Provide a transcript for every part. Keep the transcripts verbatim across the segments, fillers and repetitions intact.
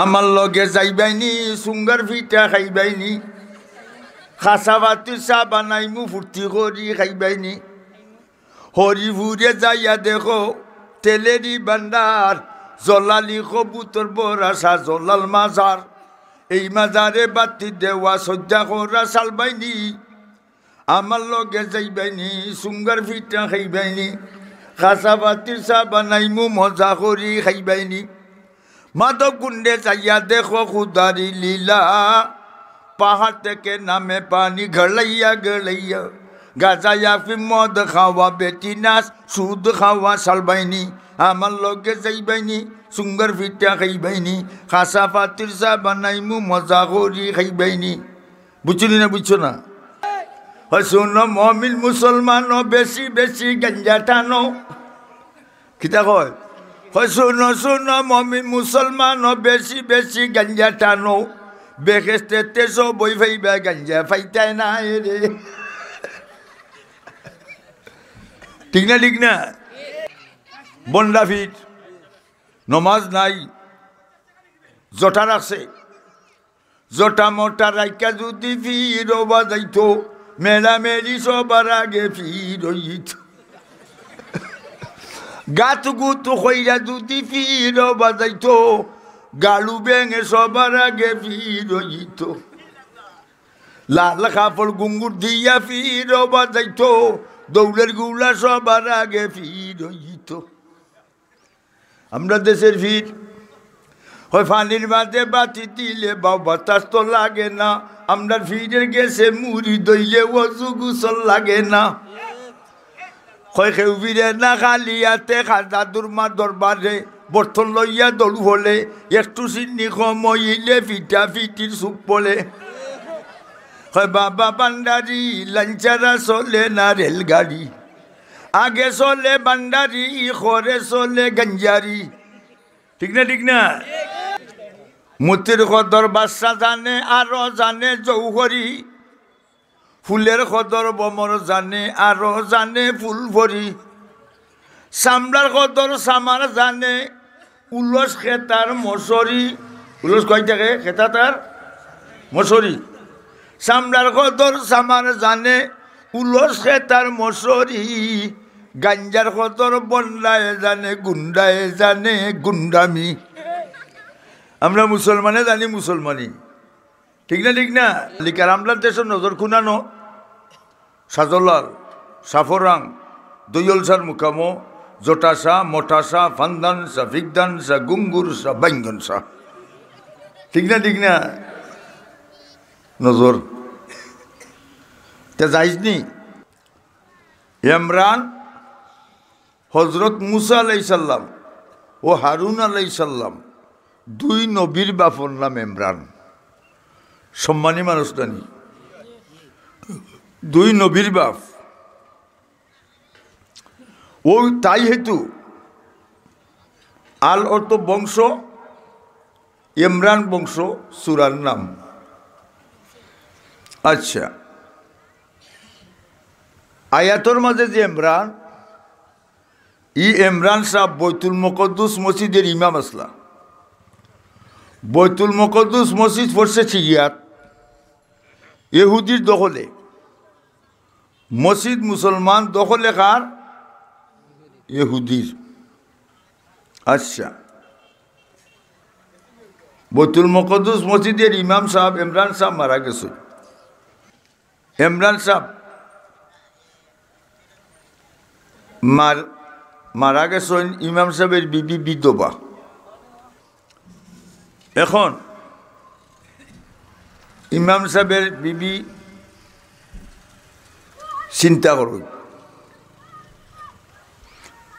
আমার লগে যাইবাইনি, সুঙ্গার ফিটা খাইবাইনি, খাসা ফাতির চা বানাইমু ফুর্তি করি খাইবাইনি। হরিপুরে যাইয়া দেখো তেলেরি ভান্ডার, জলালি কবুতর বরাসা জলাল মাজার। এই মাজারে বাতি দেওয়া সজ্জা করা সালবাইনি। আমার লগে যাইবাইনি, সুঙ্গার ফিটা খাইবাইনি, খাসা ফাতির চা বানাইমু মজা করি খাইবাইনি। মাধব কুণ্ডে যাইয়া দেখো খুদারি লীলা, পাহাড় থেকে নামে পানি গড়াইয়া গড়াইয়া। গাজা ইয়াফি মদ খাওয়া বেটি নাচ, সুদ খাওয়া সালবাইনি। আমার লগে যাইবাইনি, সুঙ্গার ফিটা খাইবাইনি, খাসা ফাতির চা বানাইমু মজা করি খাইবাইনি। বুঝছো নি না, বুঝছো না? হয় শুনো মমিন মুসলমান, বেশি বেশি গাঞ্জা টানো। কিতা কয়? হয় শুনো শুনো মমিন মুসলমান, বেশি বেশি গাঞ্জা টানো। বেহেশতেতে সবই পাইবা, গাঞ্জা পাইতায় নায় রে। ঠিক না, ঠিক না? ভন্ডা ফির, নমাজ নাই, জটা রাখছে, জটা মটা রাইখা যদি ফির বাজাইতো, মেলা মেলি সবার আগে ফির অইতো। গাত গুত কইরা যদি ফির বাজাইতো, গালু বেঙে সবার আগে ফির অইতো। লাল কাপড় গুঙ্গুর দিয়া ফির বাজাইতো, দৌলের গুলা সবার আগে ফির অইতো। আমরা দেশের ফির, হয় পানির মাঝে বাতি দিলে বাউ বাতাস তো লাগে না। আমরা ফিরের গেছে মুড়ি দইলে অজু গোসল লাগে না। কয় কেউ ফিরে না খালি হাতে, খাজা দুরমা দরবারে, বর্তন লইয়া দৌড় ফলে, একটু সিন্নি কম অইলে ফিটা ফিটির সুপ পড়ে। কয় বাবা ভান্ডারি, লাইন ছাড়া চলে না রেলগাড়ি, আগে চলে ভান্ডারি, খরে চলে গাঞ্জারি। ঠিক না, ঠিক না? মতির কদর বাদশা জানে, আরো জানে জৌহরি। ফুলের কদর ভমর জানে, আরো জানে ফুল ফরি। চামড়ার কদর চামার জানে, উলস খেতার মশরি। উলস কয় থাকে? খেতা তার মশরি। চামড়ার কদর চামার জানে, উলস খেতার মশরি। গাঞ্জার কদর বন্ডায় জানে, গুন্ডায় জানে গুন্ডামি। আমরা মুসলমানে জানি মুসলমানি। ঠিক না, ঠিক না? লিকার আমলার দেশর নজর খুনানো, সাজলাল, সাফরাং, দৈয়লসার মুকামো, জটাসা, মটাসা, ফান্দানসা, ফিকদানসা, গুঙ্গুরসা, বাইঙ্গনসা। ঠিক না, ঠিক না? নজর। তে যাইজ নি? ইমরান, হজরত মুসা আলাইহিস সালাম ও হারুন আলাইহিস সালাম, দুই নবীর বাপর নাম ইমরান। সম্মানী মানুষ নানি? দুই নবীর বাপ। ও তাই হেতু আল অর্থ বংশ, ইমরান বংশ সুরার নাম। আচ্ছা, আয়াতর মাঝে যে ইমরান, ই ইমরান সাব বৈতুল মুকাদ্দাস মসজিদর ইমাম আছলা। বৈতুল মুকাদ্দাস মসজিদ পড়ছে সিরিয়াত, ইহুদির দখলে। মসজিদ মুসলমান দখলে কার? ইহুদির। আচ্ছা, বৈতুল মুকাদ্দাস মসজিদর ইমাম সাব ইমরান সাব মারা গেছইন। ইমরান সাব মার-, মারা গেছইন, ইমাম সাবর বিবি বিধবা। এখন ইমাম সাবর বিবি চিন্তা করো,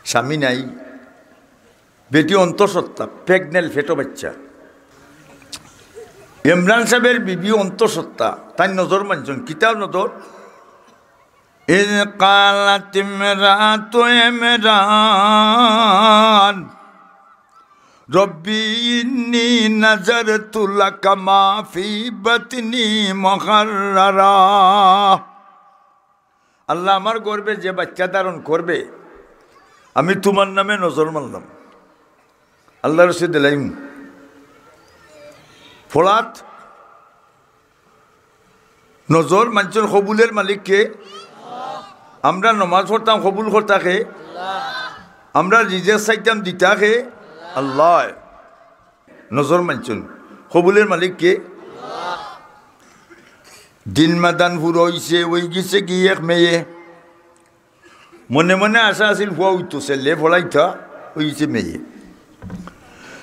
স্বামী নাই, বেটি অন্তঃসত্ত্বা, প্রেগনেন্ট, পেটো বাচ্চা। ইমরান সাবর বিবি অন্তঃসত্ত্বা, তাইন নজর মানছইন, কিতা নজর? إذ قالت امرأة عمران رب إني نذرت لك ما في بطني محررا। আল্লাহ, আমার গর্ভে যে বাচ্চা ধারণ করবে, আমি তোমার নামে নজর মানলাম। আল্লাহর রসুল দিলাইম। পড়াত নজর মানছইন কবুলের মালিক কে? আমরা নমাজ পড়তাম, কবুল করতা কে? আমরা রিজেক চাইতাম, দিতা কে? আল্লায়। নজর মানছইন কবুলের মালিক কে? দিন মাদান ফুরা অইছে, অইগেছে গি এক মেয়ে। মনে মনে আশা আছিল ফুয়া অইতো, ছেলে পড়াইতা, অইছে মেয়ে।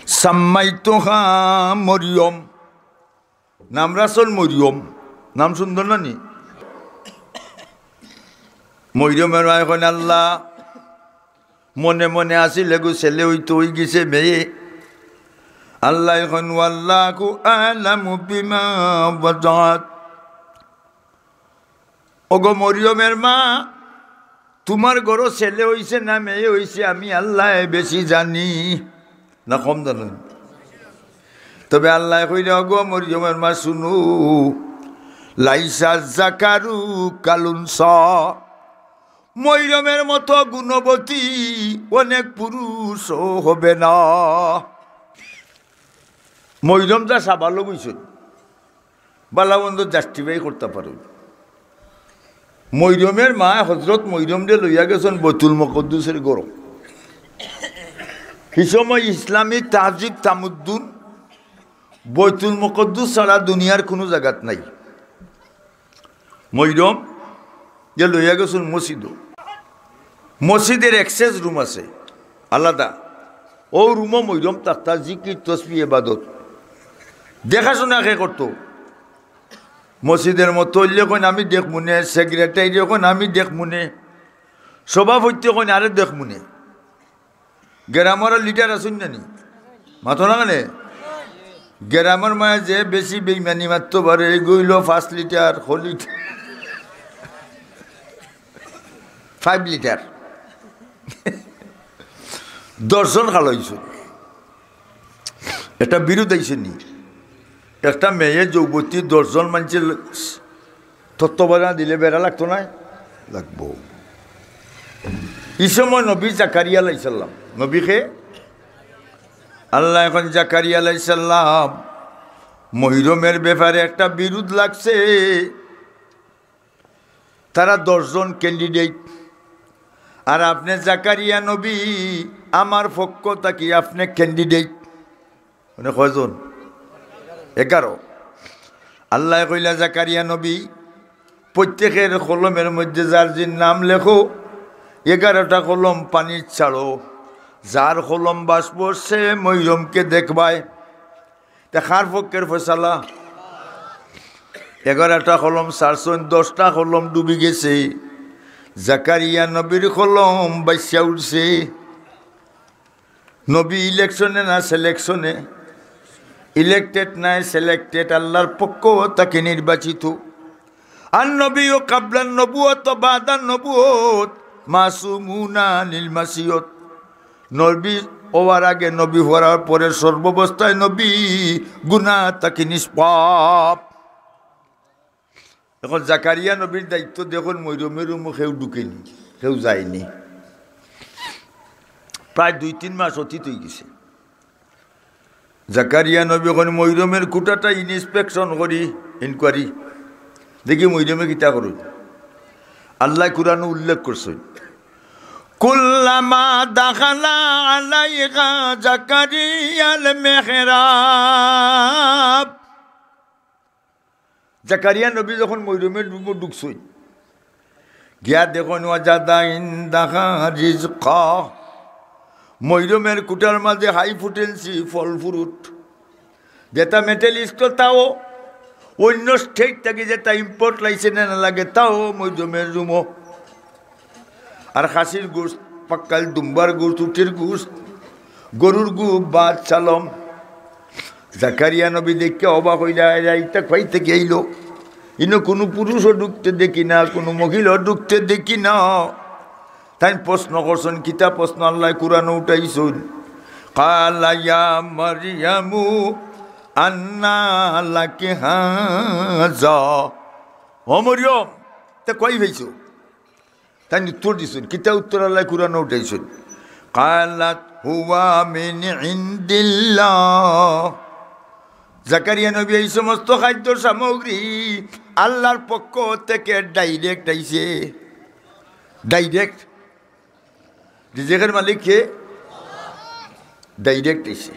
সাম্মাইতুহা মরিয়ম, নাম রাখছইন মরিয়ম, নাম সুন্দর না নি? মরিয়মের মায় কইন, আল্লাহ, মনে মনে আছিল এগু ছেলে অইতো, অইগেছে মেয়ে। আল্লায় কইন, ওয়াল্লাহু আ'লামু বিমা ওয়াদাত। ওগো মরিয়মের মা, তুমার ঘরো ছেলে অইছে না মেয়ে অইছে, আমি আল্লায় বেশি জানি, না কম জানইন? তবে আল্লায় কইরা, ওগো মরিয়মের মা, শুনো, লাইসা যাকারু কাল উনসা, মরিয়মের মতো গুণবতী অনেক পুরুষও হবে না। মরিয়ম যা সাবালক অইছইন, বালা মন্দ justify করতা পারইন। মরিয়মের মায় হজরত মরিয়মরে লইয়া গেছইন বৈতুল মুকাদ্দাসের ঘরো। হি সময় ইসলামী তাহজিব তামুদ্দুন বৈতুল মুকাদ্দাস ছাড়া দুনিয়ার কুনু জাগাত নাই। মরিয়মরে লইয়া গেছইন মসজিদো। মসজিদের access room আছে আলাদা। অউ রুমো মরিয়ম থাকতা, জিকির, তসবি, ইবাদত। দেখাশোনা কে করতো? মসজিদের মুতল্লিয়ে কইন, আমি দেখমুনে, সেক্রেটারিয়ে কইন, আমি দেখমুনে, সভাপতিয়ে কইন, আরে দেখমুনে। গ্রামর লিডার আছইন না নি? মাতো না কেনে? গ্রামর মাঝে বেশি বেইমানি মাততো পারে, এগু অইলো পাঁচ লিটার, ক লিটার, five লিটার। দশজন খাড়া অইছইন। একটা বিরোধ আইছে নি? একটা মেয়ে যুবতী, দশজন মানষে তত্ত্বাবধান দিলে বেড়া লাগতো নায়? লাগবো। ই সময় নবী জাকারিয়া আলাইহিস সালাম, নবী কে? আল্লায় কইন, জাকারিয়া আলাইহিস সালাম, মরিয়মের ব্যাপারে একটা বিরোধ লাগছে। তারা দশজন candidate, আর আপনে জাকারিয়া নবী, আমার পক্ষ থাকি আপনে candidate। মানে কয়জন? এগারো। আল্লায় কইলা, জাকারিয়া নবী, প্রত্যেকের কলমের মধ্যে যার যার নাম লেখো, এগারোটা কলম পানিত ছাড়ো, যার কলম ভাসবো সে মরিয়মকে দেখবায়। তে কার পক্ষের ফয়সালা? এগারোটা কলম ছাড়ছইন, দশটা কলম ডুবি গেছে, জাকারিয়া নবীর কলম ভাসিয়া উঠছে। নবী election-এ না selection-এ? Elected নায়, selected, আল্লাহর পক্ষ থাকি নির্বাচিত। আন নবিয়্যু ক্বাবলান নুবুওয়াত ওয়া বা'দান নুবুওয়াত মাসুমুনা আনিল মাসিয়ত। নবী হওয়ার আগে, নবী হওয়ার পরে, সর্বাবস্থায় নবী গুনাহ থাকি নিষ্পাপ। এখন জাকারিয়া নবীর দায়িত্ব দেখইন, মরিয়মের রুমো কেউ ঢুকেনি, কেউ যায়নি। প্রায় দুই তিন মাস অতীত অইগেছে। জাকারিয়া নবী কইন, মরিয়মের কুঠাটা inspection করি, inquiry, দেখি মরিয়মে কিতা করইন। আল্লায় কুরআনো উল্লেখ করছইন, কুল্লামা দাখালা আলাইহা জাকারিয়াল মিহরাব। জাকারিয়া নবী যখন মরিয়মের রুমো ঢুকছইন, গিয়া দেখইন, ওয়াজাদা ইনদাহা রিজকা, মরিয়মের কুঠার মাঝে high potency ফল fruit, যেটা Middle East-ও তাও, অইন্য state থাকি যেটা import license আনা লাগে তাও মরিয়মের রুমো। আর খাসির গোস্ত, পাক্কাইল দুম্বার গোস্ত, উটের গোস্ত, গরুর গু-, ভাত, চালম। জাকারিয়া নবী দেখিয়া অবাক অইলা, "এরা ইতা কই থাকি আইলো? ইনো কুনু পুরুষও ঢুকতে দেখি না, কুনু মহিলাও ঢুকতে দেখি না।" তাইন প্রশ্ন করছইন, কিতা প্রশ্ন আল্লায় কুরআনো উঠাইছইন? ক্বালা ইয়া মারইয়ামু আন্না লাকি হাযা। ও মরিয়ম, তে কই পাইছো? তাইন উত্তর দিছইন, কিতা উত্তর আল্লায় কুরআনো উঠাইছইন? ক্বালাত হুয়া মিন ইনদিল্লাহ। জাকারিয়া নবী এই সমস্ত খাদ্য সামগ্রী আল্লাহর পক্ষ থেকে ডাইরেক্ট আইছে। ডাইরেক্ট। রিজিকের মালিক কে? ডাইরেক্ট আইছে।